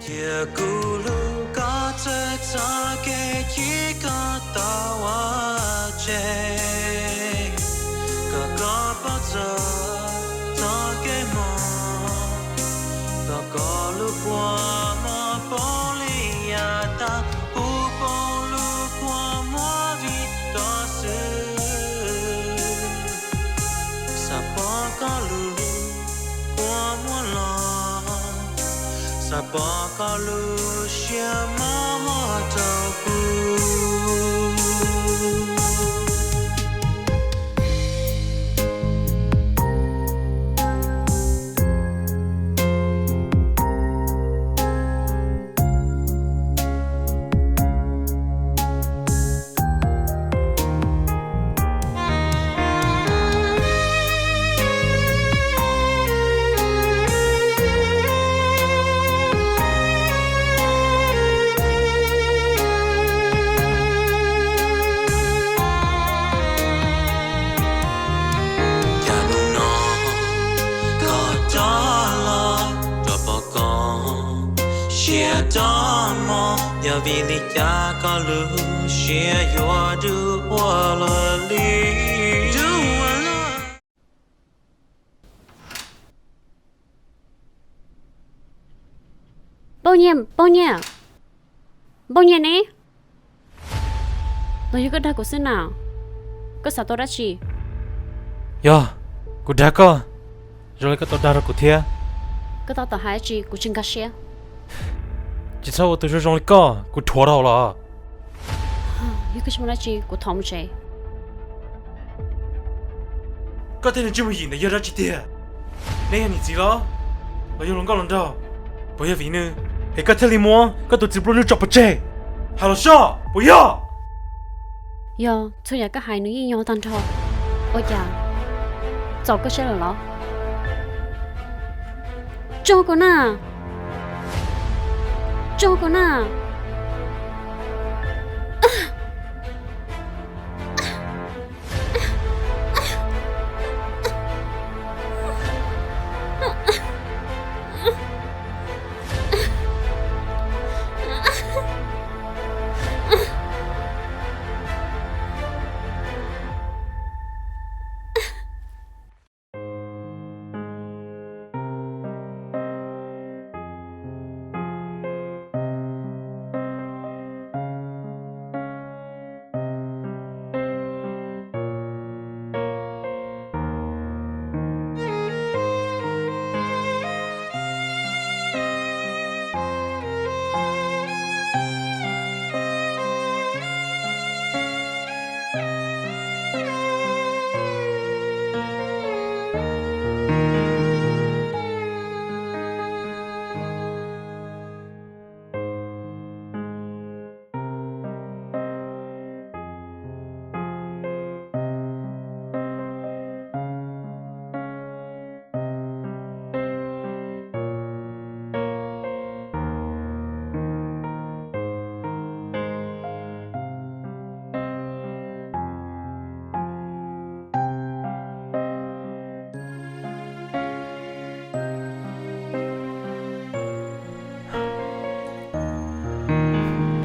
Cia kuv hlub koj txawv txog kev chim koj tau ua tseg, kom koj paub txog txoj kev mob, kom koj lub kua muag poob li yav tag, kuv poob lub kua muag vim koj xwb. Xav pom koj lub kua muag los, xav pom koj lub siab mob mob rau kuv. Cas hnub no koj rov los rau pom koj siab rov mus, yog vim li cas koj lub siab yuav dub ua luaj li? Npauj Nyiaj, Npauj Nyiaj, Npauj Nyiaj ne? Los yog koj dag kuv xwb na? Koj xav tau dab tsi? Yog, kuv dag koj, zoo li koj tau dag rau kuv thiab. Koj tab tom hais dab tsi kuv tsis nkag siab. Tsis txhob ua tus zoo zoo li koj, kuv dhuav dhau los. Yog koj tsis muaj dab tsi kuv thov mus tsev. Koj thiab nws tsis muaj yim ntawd yog dab tsi tiag? Nej yog niam txiv los, los yog hluas nkauj hluas nraug? Puas yog vim nws es koj thiaj li muab koj tus txiv nplua nuj tso pov tseg? Hais los soj, puas yog? Yog txhua yam koj hais nws yeej yog tag nrho, ua cas txaus koj siab lawm los? Tso kuv na! Tso kuv na!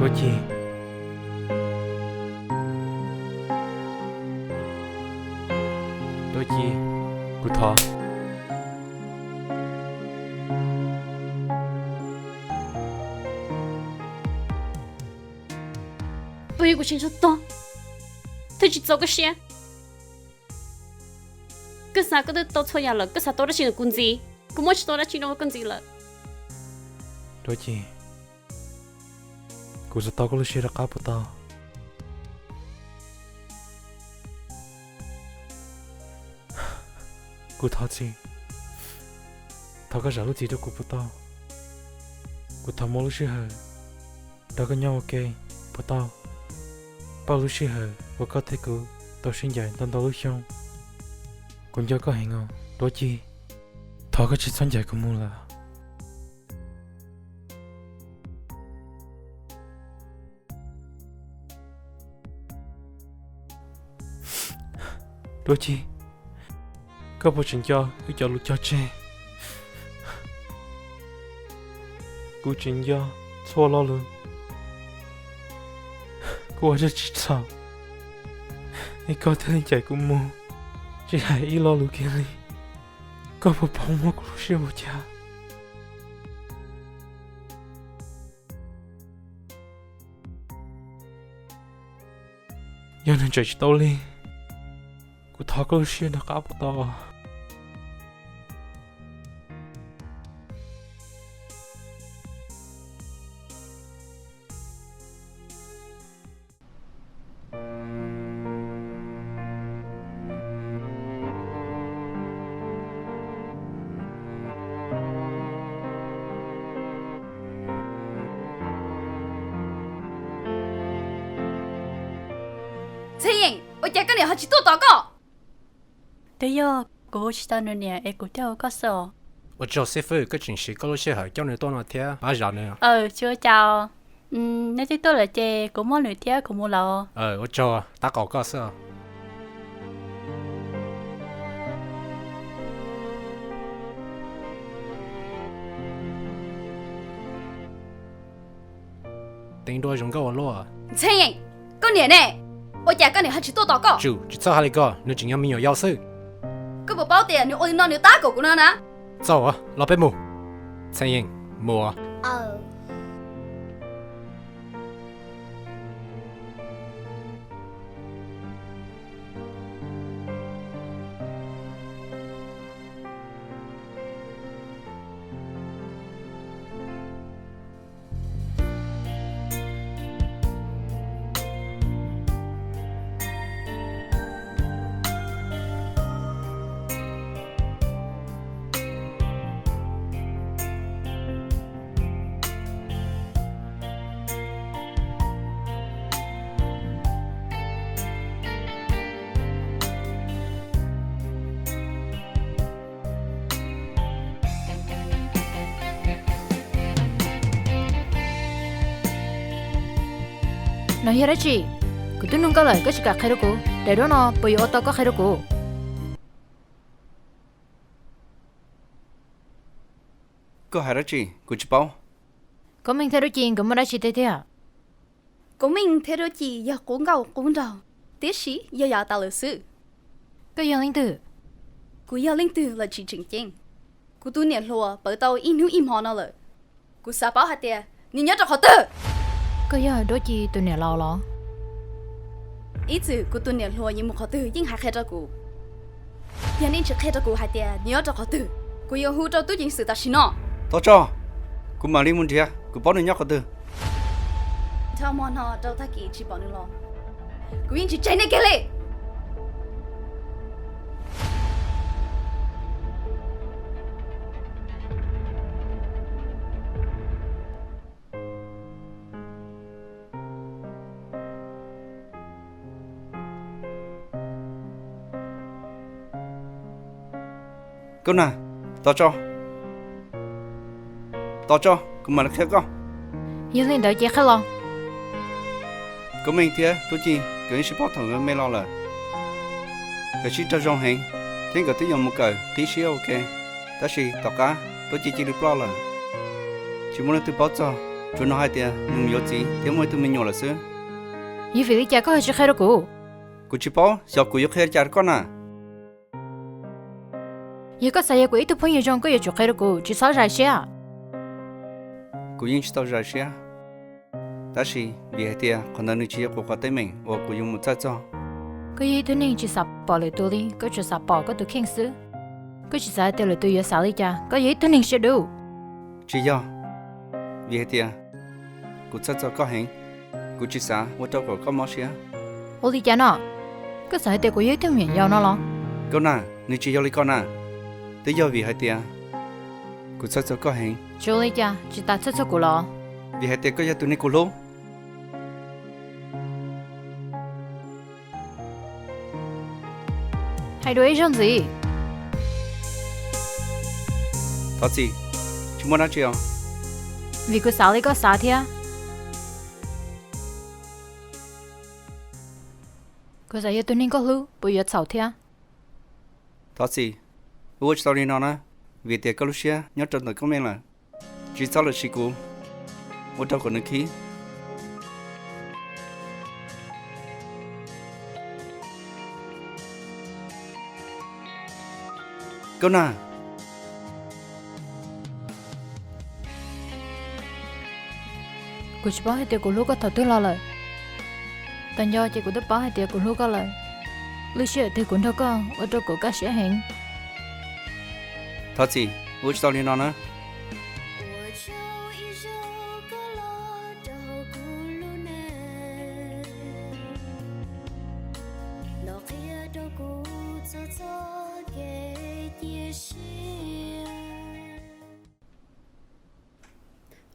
Tuav Ci, Tuav Ci, kuv thov. Puas yog kuv tsis ntsuag tog thiaj tsis txaus koj siab? Koj xav koj twb tau txhua yam lawm, koj xav tau dab tsi ntawm kuv ntxiv? Kuv muab tsis tau dab tsi rau koj ntxiv lawm. Tuav Ci, kuv xav tau koj lub siab rov qab puas tau? Kuv thov txim. Thov koj zam lub txim rau kuv puas tau? Kuv thov muaj lub sij hawm nrog koj nyob ua ke puas tau? Pauj lub sij hawm uas koj thiab kuv tau sib ncaim ntau ntau lub xyoo. Kuv nco koj heev os Tuav Ci. Thov koj tsis txhob ncaim kuv mus lawm. Tuav Ci, koj puas tseem nco wb cov lus cog tseg? Kuv tseem nco txhua lo lus. Kuv ua tsis txhaum, es koj thiaj li cais kuv mus, tsis hais ib lo lus kiag li. Koj puas paub muab kuv lub siab ua cas? Yog nws tseem tsis tau lig, kuv thov koj lub siab rov qab puas tau? Ntxhee Yeej, ua cas koj niam ho tsis tuaj tos koj? Twb yog kuv hu tsis tau nws niam es kuv thiaj hu koj xwb os. Ua tsaug xib fwb, koj tseem siv koj lub sij hawm coj nws tuaj no thiab pab zam nws. Aw, tsis ua cas. Neb twb tuaj lawm ces kuv muab nws thiab kuv mus lawm. Ua tsaug, tab kaum koj xwb. Teev dua zoo nkauj ua luaj. Ntxhee Yeej, koj niam ne? Ua cas koj niam ho tsis tuaj tos koj? Tsum, tsis txhob hais li ko, nws tseem yog me nyuam yaus xwb. Koj puas paub tias nws ua li no nws tab kaum kuv no na? Txaus, los peb mus. Ntxhee Yeej, mus. No yog dab tsi? Kuv twb nug koj lawm koj tsis kam qhia rau kuv, daim duab no puas yuav ua tau koj qhia rau kuv? Koj hais dab tsi kuv tsis paub. Koob Meej thiab Duab Ci nkawd muaj dab tsi tiag tiag? Koob Meej thiab Duab Ci yog qub nkauj qub nraug, tiam sis yog yav tas lawm xwb. Koj yog leej twg? Kuv yog leej twg los tsis tseem ceeb. Kuv tus niam hluas pawv tau ib hnub ib hmo no lawm. Kuv xav paub hais tias nws nyob rau qhov twg. Koj yog Duab Ci tus niam laus los? Ib txwm kuv tus niam hluas yuav mus qhov twg yeej hais qhia rau kuv. Yog nej tsis qhia rau kuv hais tias nws nyob rau qhov twg, kuv yuav hu rau tub ceev xwm tam sim no. Thov tso, kuv mam li mus nrhiav, kuv paub nws nyob qhov twg. Dhau hmo no rau tag kis tsis pom nws los, kuv yeej tsis tseg nej kiag li. Koob Nag, tos tso. Tos tso, kuv mam li qhia koj. Yog li ntawd ces qhia los. Koob Meej thiab Duab Ci nkawd yeej sib paub thaum nkawd me los lawm. Nkawd sib raug zoo heev thiab nkawd twb yuav mus kawm qib siab ua ke, tab sis tom qab Duab Ci cia li ploj lawm. Tsis muaj leej twg paub txog, tsuas hnov hais tias nws mus yuav txiv thiab muaj ib tug me nyuam lawm xwb. Yog vim li cas koj ho tsis qhia rau kuv? Kuv tsis paub, xyov kuv yuav qhia li cas rau koj na. Yog koj xav yog kuv ib tug phooj ywg zoo koj yuav tsum qhia rau kuv, tsis txhob zais siab. Kuv yeej tsis tau zais siab, tab sis vim hais tias qhov ntawd nws tsis yog kuv qhov teeb meem uas kuv yuav mus txhawj txog. Koj yog ib tug neeg tsis xav pom lwm tus li, koj tsuas xav pom koj tus kheej xwb. Koj tsis xav hais tias lwm tus yuav xav li cas, koj yog ib tug neeg siab dub. Tsis yog, vim hais tias kuv txhawj txog koj heev, kuv tsis xav ua rau kom koj mob siab. Ua li cas no? Koj xav hais tias kuv yog ib tug me nyuam yaus no los? Koob Nag, nws tsis yog li ko na. Twb yog vim hais tias kuv txhawj txog koj heev. Tsis ua li cas, tsis tas txhawj txog kuv los? Vim hais tias koj yog tus neeg kuv hlub. Hais dua ib zaug ntxiv. Thov txim, tsis muaj dab tsi os. Vim kuv xav li koj xav thiab. Kuv xav yog tus neeg koj hlub puas yuav txhaum thiab? Thov txim, wb ua tsis tau li no na, vim tias koj lub siab nyob rau ntawm Koob Meej lawm. Tsis txhob los sim kuv, Ua rau kom nws khib. Koj na. Kuv tsis paub hais tias kuv hlub koj thaum twg los lawm. Tas nco ces kuv twb paub hais tias kuv hlub koj lawm. Lub sij hawm twg kuv nrog koj ua rau kuv kaj siab heev. Thov txim, ua tsis tau li no na.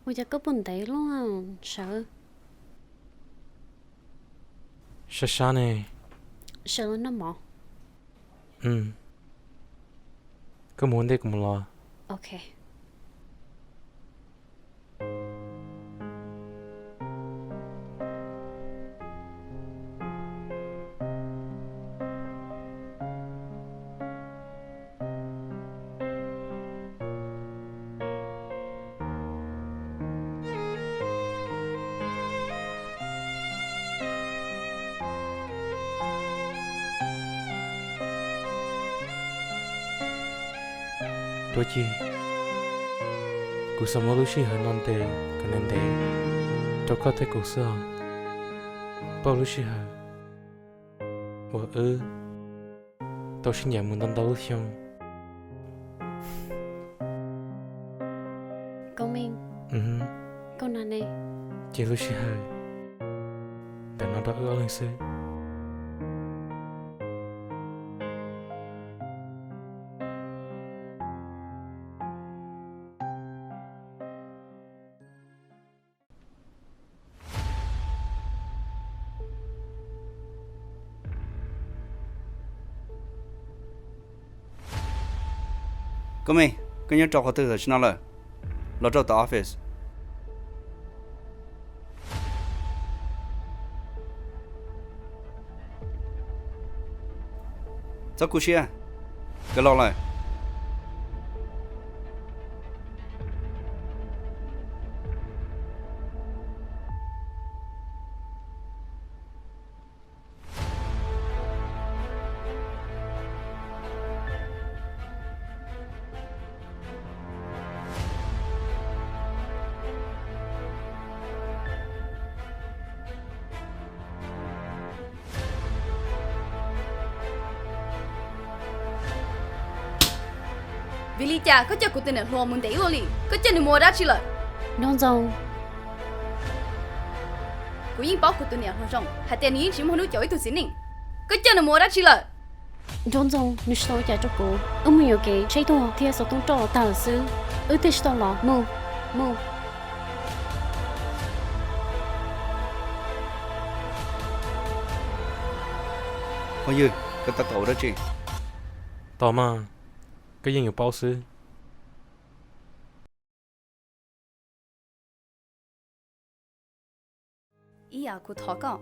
Ua cas koj pom ntev luaj sawv? Sab sab ne. Sawv los noj mov. Koj mus ua ntej kuv mus los. Ok. Tuav Ci, kuv xav muab lub sij hawm no ntes kom ntev ntev rau koj thiab kuv xwb os. Pauj lub sij hawm uas wb tau sib ncaim mus ntau ntau lub xyoo. Koj Meej, koj na ne, cia lub sij hawm ntawm no rau wb ob leeg xwb. Koj Meej, koj nyob rau qhov twg tam sim no lawm? Los rau tom office. Txhob khuv siab, kawg los lawm. Vim li cas koj coj kuv tus niam hluas mus ntev ua luaj li? Koj coj nws mus ua dab tsi lawm? Nraug Ntxoo, kuv yeej paub kuv tus niam hluas zoo hais tias nws yeej tsis muaj hnub caum ib tug txiv neej. Koj coj nws mus ua dab tsi lawm? Nraug Ntxoo, nws tsis tau ua cas rau kuv. Wb mus yuam kev saib tuag thiab xov tooj roj los tag lawm xwb. Wb thiaj tsis tau los. Mus, mus. Phooj ywg, koj tab tom ua dab tsi? Tos mas, koj yeej yuav paub xwb. Ib yam kuv thov koj,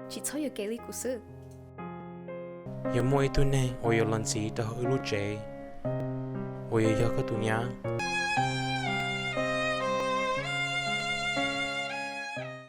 tsis txhob yuam kev li kuv xwb. Yog muaj ib tug neeg uas yuav los ntxiv rau hauv wb lub tsev uas yuav yog koj tus nyab,